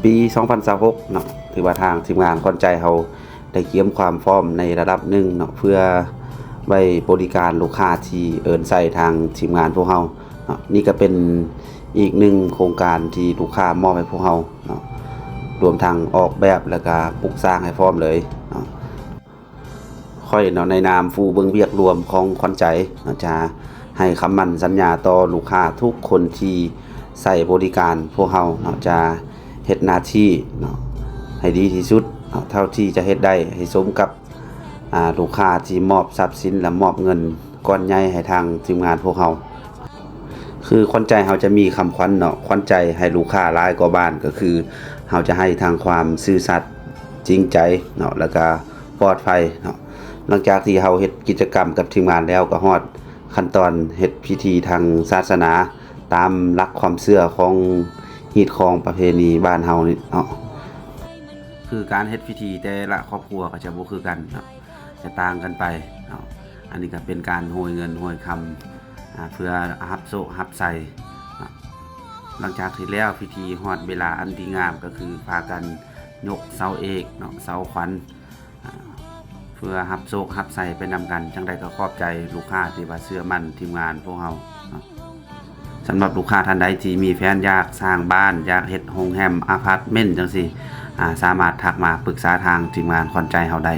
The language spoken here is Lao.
ປີສອງພັນຊາວຫົກເນາະ ຖືວ່າທາງທີມງານຂວັນໃຈເຮົາໄດ້ກຽມຄວາມພ້ອມໃນລະດັບໜຶ່ງເນາະ ເພື່ອໄວ້ບໍລິການລູກຄ້າທີ່ເອີ້ນໃຊ້ທາງທີມງານພວກເຮົາເນາະ. ນີ້ກໍເປັນອີກໜຶ່ງໂຄງການທີ່ລູກຄ້າມອບໃຫ້ພວກເຮົາເນາະ ລວມທັງອອກແບບ ແລ້ວກໍປຸກສ້າງໃຫ້ພ້ອມເລີຍເນາະ. ຂ້ອຍເນາະ ໃນນາມຜູ້ເບິ່ງວຽກລວມຂອງຂວັນໃຈເນາະ ຈະໃຫ້ຄຳໝັ້ນສັນຍາຕໍ່ລູກຄ້າທຸກຄົນທີ່ໃຊ້ບໍລິການພວກເຮົາເນາະ ຈະເຮັດໜ້າທີ່ເນາະ ໃຫ້ດີທີ່ສຸດເນາະ ເທົ່າທີ່ຈະເຮັດໄດ້ ໃຫ້ສົມກັບ ອ່າ ລູກຄ້າທີ່ມອບຊັບສິນ ແລະ ມອບເງິນກ້ອນໃຫຍ່ໃຫ້ທາງທີມງານພວກເຮົາ. ຄືຂວັນໃຈເຮົາຈະມີຄຳຂວັນເນາະ ຂວັນໃຈໃຫ້ລູກຄ້າຫຼາຍກວ່າບ້ານ ກໍຄືເຮົາຈະໃຫ້ທັງຄວາມຊື່ສັດ ຈິງໃຈເນາະ ແລ້ວກະປອດໄພເນາະ. ຫຼັງຈາກທີ່ເຮົາເຮັດກິດຈະກຳກັບທີມງານແລ້ວ ກໍຮອດຂັ້ນຕອນເຮັດພິທີທາງສາສະໜາ ຕາມຫຼັກຄວາມເຊື່ອຂອງຮີດຄອງປະເພນີບ້ານເຮົານີ້ເນາະ. ຄືການເຮັດພິທີແຕ່ລະຄອບຄົວກໍຈະບໍ່ຄືກັນເນາະ ຈະຕ່າງກັນໄປເນາະ. ອັນນີ້ກໍເປັນການໂຫຍເງິນໂຫຍຄຳ ອ່າ ເພື່ອຮັບໂຊກຮັບໄຊເນາະ. ຫຼັງຈາກທີ່ແລ້ວພິທີ ຮອດເວລາອັນດີງາມ ກໍຄືພາກັນຍົກເສົາເອກເນາະ ເສົາຂວັນ ອ່າ ເພື່ອຮັບໂຊກຮັບໄຊໄປນຳກັນ. ຈັ່ງໃດກໍຂອບໃຈລູກຄ້າທີ່ວ່າເຊື່ອໝັ້ນທີມງານພວກເຮົາເນາະ. ສຳລັບລູກຄ້າທ່ານໃດທີ່ມີແຜນຢາກສ້າງບ້ານ ຢາກເຮັດໂຮງແຮມ ອາພາດເມັນຈັ່ງຊີ້ ອ່າ ສາມາດທັກມາປຶກສາທາງທີມງານຂວັນໃຈເຮົາໄດ້.